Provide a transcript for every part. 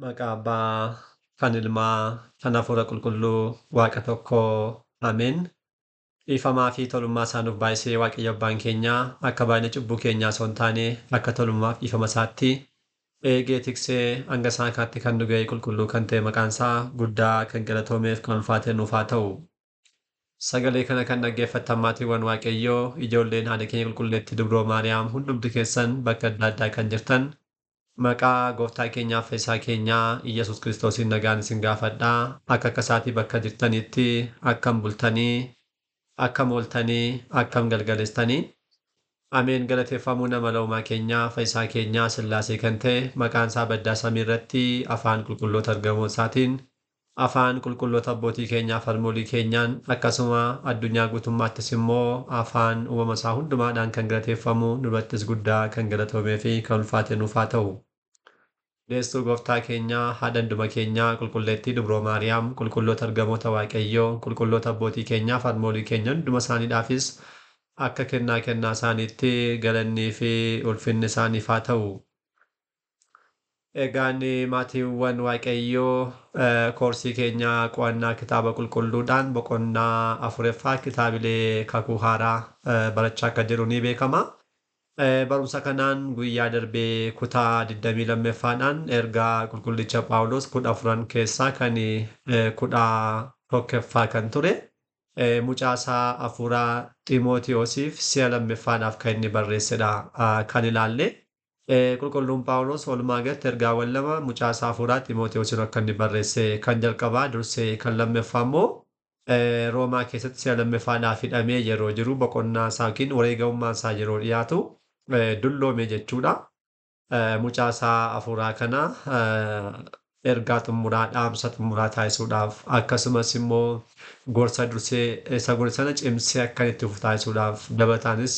Maqaa Abbaa, kan Ilmaa, kan Hafuura Qulqulluu, Waaqa tokkoo. Ameen. Dhiifamaa fi tolummaa isaa nuuf baay'isee Waaqayyo Abbaan keenya akka baay'ina cubbuu keenyaa osoo hin taane akka tolummaaf dhiifama isaatti eegee tiksee hanga isaan kanatti kan nu ga'e qulqulluu kan ta'e maqaan isaa guddaa kan galatoomeef kan ulfaate nuuf haa ta'u. Sagalee kana kan dhaggeeffattan maatiiwwan Waaqayyoo, ijoolleen haadha keenya qulqulleettii Dubroo Maariyaam hundumti keessan bakka adda addaa kan jirtan maqaa gooftaa keenyaaf fayyisaa keenyaa Iyyasuus Kiristoosiin nagaan isin gaafadhaa. Akka akka isaatii bakka jirtanitti akkam bultanii, akkam ooltanii, akkam galgaleessitanii. Ameen. Galateeffamuu nama loomaa keenyaa fayyisaa keenyaa Sillaasee kan ta'e maqaan isaa baddaa samii irratti afaan qulqulloota ergamoota isaatiin, afaan qulqulloota abbootii keenyaa harmoolii keenyaan, akkasuma addunyaa guutummaattis immoo afaan uumama isaa hundumaadhaan kan galateeffamu nurrattis guddaa kan galatoomee fi kan ulfaate nuuf haa ta'u. Deessuu gooftaa keenyaa haadha hunduma keenyaa qulqulleettii Dubroo Maariyaam, qulqulloota ergamoota Waaqayyoo, qulqulloota abbootii keenyaa harmoolii keenya hunduma isaaniidhaafis akka kennaa kennaa isaaniitti galannii fi ulfinni isaaniif haa ta'u. Egaan maatiiwwan Waaqayyoo, koorsii keenya qo'annaa kitaaba qulqulluudhaan boqonnaa afuraffaa kitaabilee kakuu haaraa barachaa akka jiru ni beekama. Barumsa kanaan guyyaa darbee kutaa 22ffaadhaan ergaa qulqullicha Phaawulos 14 keessaa kan 11ffaa kan ture mucaasaa hafuuraa Xiimotewosiif si'a lammaffaadhaaf kan inni barreessedha kan ilaalle. Qulqulluun Phaawulos walumaa galatti ergaawwan lama mucaasaa hafuuraa Xiimotewosiin akka inni barreesse kan jalqabaa dursee kan lammaffaa immoo Roomaa keessatti si'a lammaffaadhaaf hidhamee yeroo jiru boqonnaa isaa yookiin wareegamummaan isaa yeroo dhiyaatu dulloome jechuudha. Mucaasaa hafuuraa kana ergaa xumuraa dhaamsa xumuraa taasisuudhaaf akkasumas immoo gorsa dursee isa gorsa sana cimsee akka inni itti fufu taasisuudhaaf dabalataanis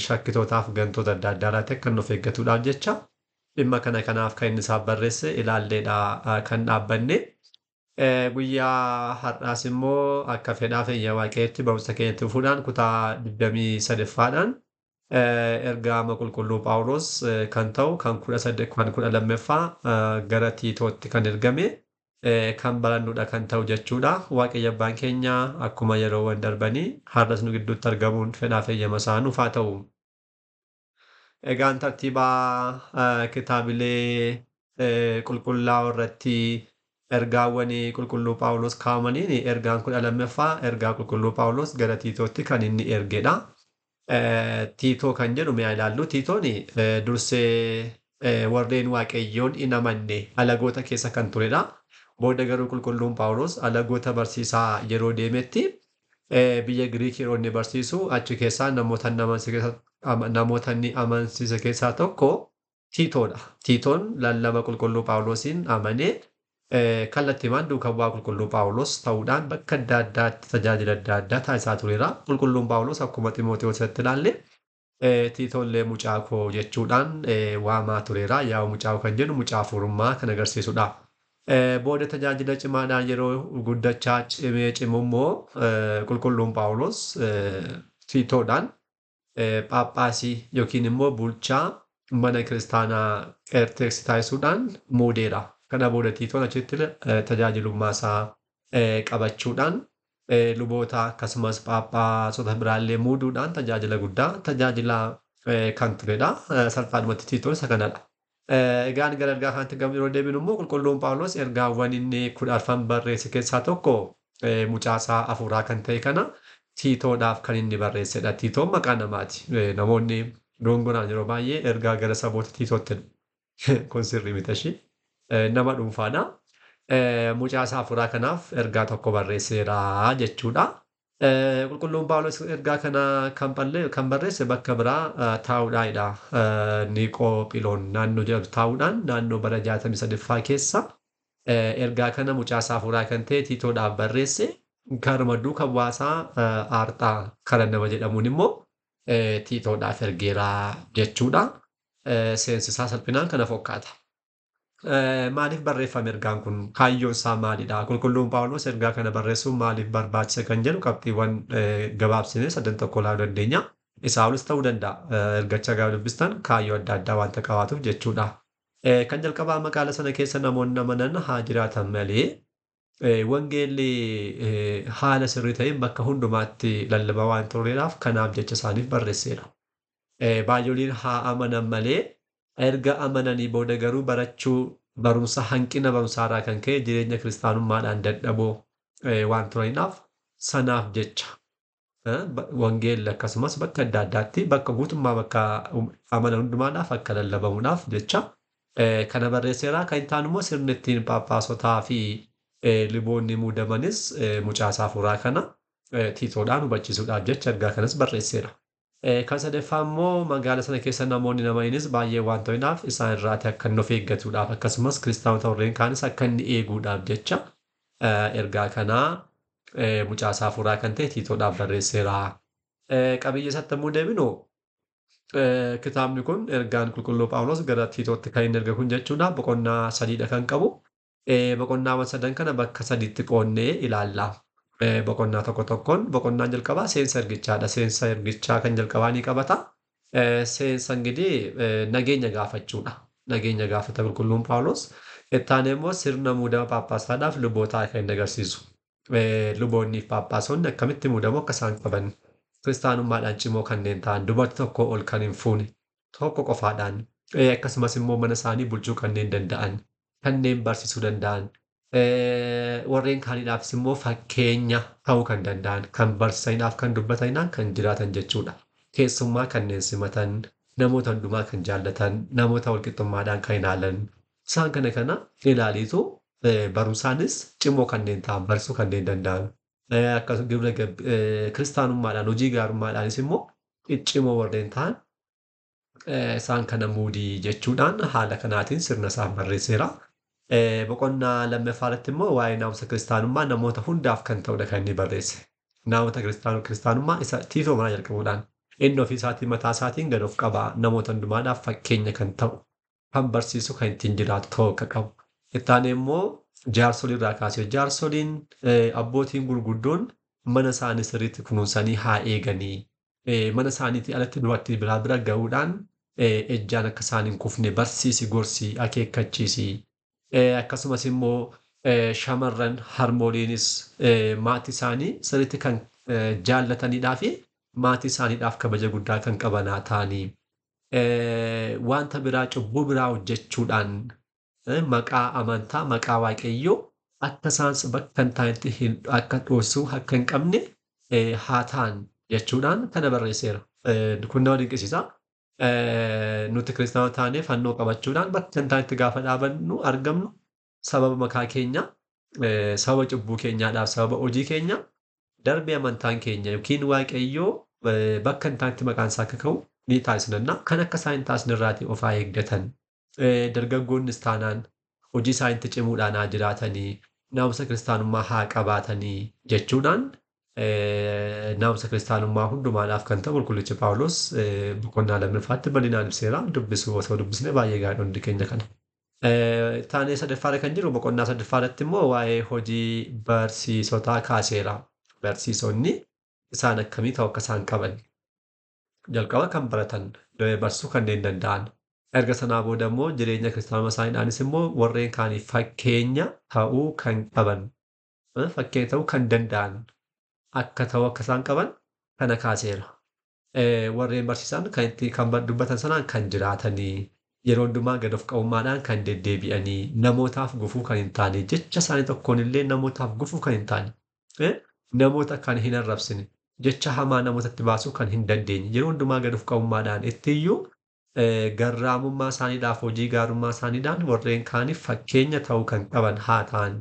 shakkitootaaf gantoota adda addaa irratti akka inni of eeggatuudhaaf jecha dhimma kana kanaaf kan inni isaaf barreesse ilaalleedha kan dhaabbanne. Guyyaa har'aas immoo akka fedhaa fayyaa Waaqayyootti barumsa keenyatti fufuudhaan kutaa 23ffaadhaan ergaama qulqulluu Phaawulos kan ta'u kan 18 kan 12ffaa gara Tiitootti kan ergame kan barannudha kan ta'u jechuudha. Waaqayyo Abbaan keenya akkuma yeroowwan darbanii har'as nu gidduutti argamuun fedhaa fayyama isaa nuuf haa ta'u. Egaan tartiibaa kitaabilee qulqullaa'oo irratti ergaawwan qulqulluu Phaawulos kaa'amaniin ergaan 12ffaa ergaa qulqulluu Phaawulos gara Tiitootti kan inni ergedha. Tiitoo kan jedhu mi'a ilaallu. Tiitoon dursee warreen Waaqayyoon hin amanne alagoota keessa kan turedha. Booda garuu qulqulluun Phaawulos alagoota barsiisaa yeroo deemetti biyya Giriik yeroo inni barsiisu achi keessaa namoota inni amansiise keessaa tokko Tiitoodha. Tiitoon lallaba qulqulluu Phaawulosiin amanee kallattiimaan duukaa bu'aa qulqulluu Phaawulos ta'uudhaan bakka adda addaatti tajaajila adda addaa taasisaa tureera. Qulqulluun Phaawulos akkuma Ximootewoositti ilaalle Tiitoollee mucaa koo jechuudhaan waamaa tureera. Yaa'u mucaa kan jedhu mucaa hafuurummaa kan agarsiisudha. Booda tajaajila cimaadhaan yeroo guddachaa cimee cimu immoo qulqulluun Phaawulos Tiitoodhaan Phaaphaasii yookiin immoo bulchaa mana kiristaanaa Qeerteeksi taasisuudhaan muudeera. Kana booda Tiitoon achitti tajaajilummaa isaa qabachuudhaan luboota akkasumas phaaphaasota biraallee muuduudhaan tajaajila guddaa tajaajila kan turedha. Salphaadhumatti Tiitoon isa kanadha. Egaan gara ergaa kanatti yeroo deebinu immoo qulqulluun Phaawulos ergaawwan inni 14 barreesse keessaa tokko mucaasaa hafuuraa kan ta'e kana Tiitoodhaaf kan inni barreessedha. Tiitoon maqaa namaati. Namoonni dogongoraan yeroo baay'ee ergaa gara saboota Tiitootti kun sirrii miti ishii. Nama dhuunfaadha. Mucaasaa hafuuraa kanaaf ergaa tokko barreesseera jechuudha. Qulqulluun Phaawulos ergaa kana kan barreesse bakka biraa taa'uudhaanidha. Niqoophiloon naannoo jedhamtu taa'uudhaan naannoo bara 63ffaa keessa ergaa kana mucaasaa hafuuraa kan ta'e Tiitoodhaaf barreesse. Karuma duuka bu'aasaa Aarxaa kan nama jedhamuun immoo Tiitoodhaaf ergeera jechuudha. Seensisaa salphinaan kana fakkaata. Maaliif barreeffame ergaan kun? Kaayyoon isaa maalidha? Qulqulluun Phaawulos ergaa kana barreessuun maaliif barbaachise kan jedhu qabxiiwwan gabaabsinee sadan tokko ilaaluu dandeenya. Isaa olis ta'uu danda'a. Ergacha gaafa dubbistan kaayyoo adda addaa waanta qabaatuuf jechuudha. Kan jalqabaa magaala sana keessa namoonni amanan haa jiraatan malee wangeelli haala sirrii ta'een bakka hundumaatti lallabaa waan turreedhaaf kanaaf jecha isaaniif barreesseera. Baay'ooliin haa amanan malee erga amananii booda garuu barachuu barumsa hanqina barumsaarraa kan ka'e jireenya kiristaanummaadhaan dadhaboo waan turaniidhaaf sanaaf jecha wangeelli akkasumas bakka adda addaatti bakka guutummaa bakka amanan hundumaadhaaf akka lallabamuudhaaf jecha kana barreesseera. Kan ta'an immoo sirni ittiin phaaphaasootaa fi luboonni muudamanis mucaa isaa hafuuraa kana Tiitoodhaan hubachiisuudhaaf jecha ergaa kanas barreesseera. Kan sadaffaa immoo magaala sana keessa namoonni namaniinis baay'ee waan ta'inaaf isaan irraati akka inni of eeggatuudhaaf akkasumas kiristaanota warreen kaanis akka inni eeguudhaaf jecha ergaa kanaa mucaa isaa hafuuraa kan ta'e Tiitoodhaaf barreesseera. Qabiyyee isaatti yommuu deebinu kitaabni kun ergaan qulqulluu Phaawulos gara Tiitootti kan inni erge kun jechuudha boqonnaa sadiidha kan qabu. Boqonnaawwan sadan kana bakka sadiitti qoodnee ilaalla. Boqonnaa tokko tokkoon boqonnaan jalqabaa seensa ergichaadha. Seensa ergichaa kan jalqabaa ni qabata. Seensa ingidihi nageenya gaafachuudha. Nageenya gaafata qulqulluun Phaawulos. Itti immoo sirna muudama phaaphaashaadhaaf lubootaa kan inni agarsiisu. Luboonnii fi phaaphaasonni akkamitti muudamuu akka isaan qaban kiristaanummaadhaan cimoo kanneen ta'an dubartii tokkoo ol kan hin fuune tokko qofaadhaan akkasumas immoo mana isaanii bulchuu kanneen danda'an kanneen barsiisuu danda'an warreen kaaniidhaafis immoo fakkeenya ta'uu kan danda'an kan barsiisaniidhaaf kan dubbataniidhaan kan jiraatan jechuudha. Keessummaa kanneen simatan namoota hundumaa kan jaallatan namoota walqixxummaadhaan kan ilaalan isaan kana kana ilaaliitu barumsaanis cimoo kanneen ta'an barsiisuu kanneen danda'an akkasumas gibira kiristaanummaadhaan hojii gaarummaadhaanis immoo ciccimoo warreen ta'an isaan kana muudii jechuudhaan haala kanaatiin sirna isaan barreesseera. Boqonnaa lammaffaa irratti immoo waa'ee naamusa kiristaanummaa namoota hundaaf kan ta'udha kan inni barreesse. Naamusa kiristaanummaa isa Tiitoo manaa jalqabuudhaan inni ofii isaatiin mataa isaatiin gad of qabaa namoota hundumaadhaaf fakkeenya kan ta'u kan barsiisu kan ittiin jiraatu ta'uu akka qabu. Itti aanee immoo jaarsolii irraa kaasee jaarsoliin abbootiin gurguddoon mana isaanii sirriitti kunuunsanii haa eeganii mana isaaniitii alatti dubartii biraa bira ga'uudhaan ejjaan akka isaan hin kufne barsiisi gorsi akeekkachiisi. Akkasumas immoo shamarran harmooliinis maatii isaanii sirriitti kan jaallatanidhaa fi maatii isaaniidhaaf kabaja guddaa kan qaban haa ta'anii. Wanta biraa cubbuu biraa hojjechuudhaan maqaa amantaa maqaa waaqayyoo akka isaan bakka hin taanetti akka dhoosuu akka hin qabne haa ta'an jechuudhaan kana barreesseera. Kun nama dinqisiisa. Nuti kiristaanota taanee fannoo qabachuudhaan bakka hin taanetti gaafa dhaabannu argamnu sababa maqaa keenya sababa cubbuu keenyaadhaaf sababa hojii keenya darbee amantaan keenya yookiin waaqayyoo bakka hin taanetti maqaan isaa akka ka'u ni taasisna. Kan akka isaan hin taasisne irraatii of haa eeggatan. Dargaggoonnis taanaan hojii isaaniitti cimuudhaan haa jiraatanii naamusa kiristaanummaa haa qabaatanii jechuudhaan naamusa kiristaanummaa hundumaadhaaf kan ta'u qulqullichi Phaawulos boqonnaa lammaffaatti bal'inaan ibseera. Dubbisuu osoo dubbisne baay'ee gaariidha hundi keenya kana. Taanee sadaffaarra kan jiru boqonnaa sadaffaarratti immoo waa'ee hojii barsiisotaa kaaseera. Barsiisonni isaan akkamii ta'uu akka isaan qaban. Jalqaba kan baratan barsiisuu kanneen danda'an. Erga sanaa booda immoo jireenya kiristaanummaa isaaniidhaanis immoo warreen kaaniif fakkeenya ta'uu kan qaban fakkeenya ta'uu kan danda'an akka ta'uu akka isaan qaban kana kaaseera. Warreen barsiisan kan itti kan dubbatan sanaan kan jiraatanii yeroo hundumaa gad of qabummaadhaan kan deddeebi'anii namootaaf gufuu kan hin taane jecha isaanii tokkoon illee namootaaf gufuu kan hin taane namoota kan hin arrabsine jecha hamaa namootatti baasuu kan hin dandeenye yeroo hundumaa gad of qabummaadhaan ittiyyuu garraamummaa isaaniidhaaf hojii gaarummaa isaaniidhaan warreen kaaniif fakkeenya ta'uu kan qaban haa ta'an.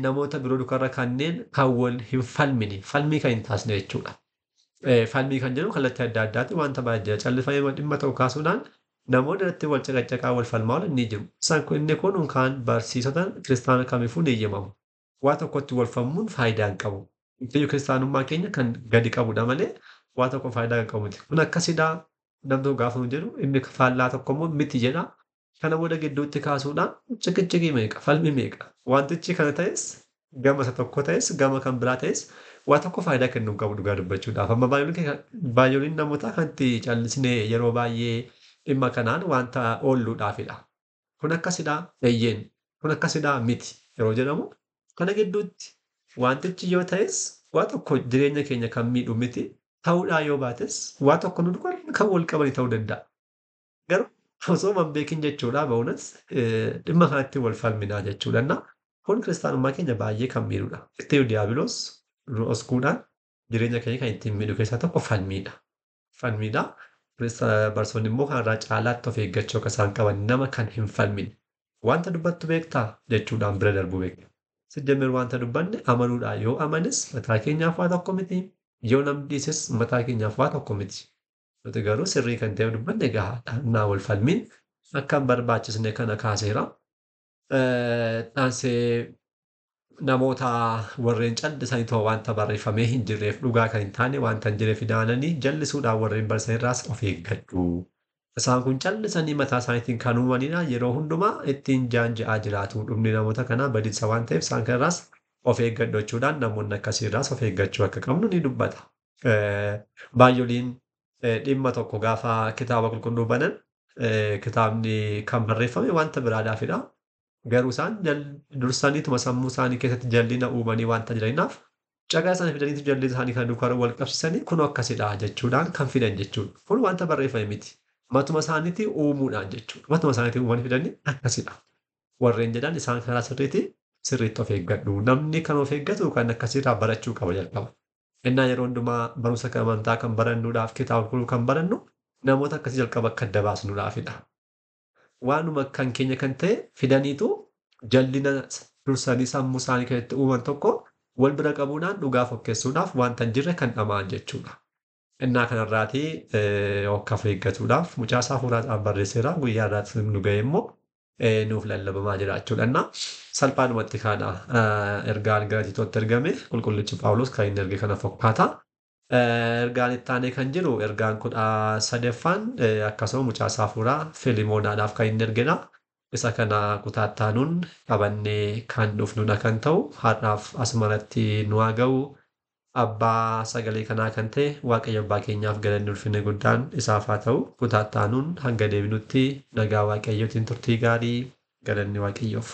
Namoota biroo dukarra kanneen kan wal hin falmine falmii kan hin taasisne jechuudha. Falmii kan jedhu kallattii adda addaatti wanta baay'ee jira. Callifamee dhimma ta'u kaasuudhaan namoonni irratti wal caqacaqaa wal falmaa oolan ni jiru. Isaan kun inni kun kan barsiisota kiristaana kamiifuu ni eeyyamamu. Waa tokkotti wal falmuun faayidaa hin qabu. Biyyi kiristaanummaa keenya kan gadi qabudha malee waa tokko faayidaa hin qabu miti. Kun akkasidhaa namni tokko gaafa nu jedhu inni faallaa tokko immoo miti jedha. Kana booda gidduutti kaasuudhaan ciqicciqii meeqa falmi meeqa wantichi kana ta'es gama isa tokko ta'es gama kan biraa ta'es waa tokko faayidaa kennuu hin qabu dhugaa dubbachuudhaaf. Amma baay'ooliin namootaa kan itti callisnee yeroo baay'ee dhimma kanaan wanta oolluudhaafidha. Kun akkasidhaa eeyyeen, kun akkasidhaa miti yeroo jedhamu kana gidduutti wantichi yoo ta'es waa tokko jireenya keenya kan miidhu miti. Ta'uudhaa yoo baates waa tokko nu kan wal qabanii ta'uu danda'a. Garuu osoo hin beekin jechuudha ba'uunas dhimma kanatti wal falminaa jechuudha. Kun kiristaanummaa keenya baay'ee kan miidhudha. Itti Diyaabiloos oskuudhaan jireenya keenya kan ittiin miidhu keessaa tokko falmiidha. Falmiidha. Barsoonni immoo kanarraa caalaatti of eeggachuu akka isaan qaban nama kan hin falmine. Wanta dubbattu beektaa jechuudhaan bira darbuu beekna. Sijjamir wanta dubbanne amanuudhaa yoo amanes mataa keenyaaf waa tokko miti. Yoo namni dhiises mataa keenyaaf waa tokko miti. Nuti garuu sirrii kan ta'e dubbanne gahaadha. Naa wal falmiin akka hin barbaachisne kana kaaseera. Taansee namoota warreen callisanii too wanta barreeffamee hin jirreef dhugaa kan hin taane wanta hin jirreef fidaananii jallisuudhaan warreen barsan irraas of eeggadhu. Isaan kun callisanii mataa isaaniitiin kan uumanidha. Yeroo hundumaa ittiin jaanja'aa jiraatu. Dhumni namoota kanaa badiisa waan ta'eef isaan kanarraas of eeggadhu jechuudhaan namoonni akkasiirraas of eeggachuu akka qabnu ni dubbata. Baay'ooliin dhimma tokko gaafa kitaaba qulqulluu banan kitaabni kan barreeffame wanta biraadhaafidha. Garuu isaan dursaniituma sammuu isaanii keessatti jallina uumanii wanta jiraniif caqaa isaanii fidaniitu jallina isaanii kan duukaa wal qabsiisanii kun akkasidha jechuudhaan kan fidan jechuudha. Kun wanta barreeffame miti. Matuma isaaniitii uumuudhaan jechuudha. Matuma isaaniitii uumanii fidanii akkasidha. Warreen jedhan isaan karaa sirriitti of eeggadhu. Namni kan of eeggatu kan akkasirraa barachuu qaba jalqaba. Innaa yeroo hundumaa barumsa kan amantaa kan barannuudhaaf kitaaba qulqulluu kan barannu namoota akkasii jalqaba akka adda baasnuudhaafidha. Waanuma kan keenya kan ta'e fidaniitu jallina dursanii sammuu isaanii keessatti uuman tokko wal bira qabuudhaan dhugaa fokkeessuudhaaf wanta hin jirre kan dhama'an jechuudha. Innaa kanarraatii akka of eeggatuudhaaf mucaa isaa hafuuraan barreesseera. Guyyaa irraatti nu ga'e immoo nuuf lallabamaa jira jechuudha. Innaa salphaadhumatti kana ergaan gara Tiitootti ergame qulqullichi Phaawulos kan inni erge kana fakkaata. Ergaan itti aanee kan jiru ergaan 13ffaan akkasuma mucaa isaa hafuuraa Filimoonaadhaaf kan inni ergedha. Isa kana kutaa itti aanuun qabannee kan dhufnudha kan ta'u har'aaf asumarratti nu haa ga'u. Abbaa sagalee kanaa kan ta'e Waaqayyo abbaa keenyaaf galanni ulfinni guddaan isaaf haa ta'u. Kutaa itti aanuun hanga deebinutti nagaa Waaqayyootiin turtii gaarii galanni Waaqayyoof.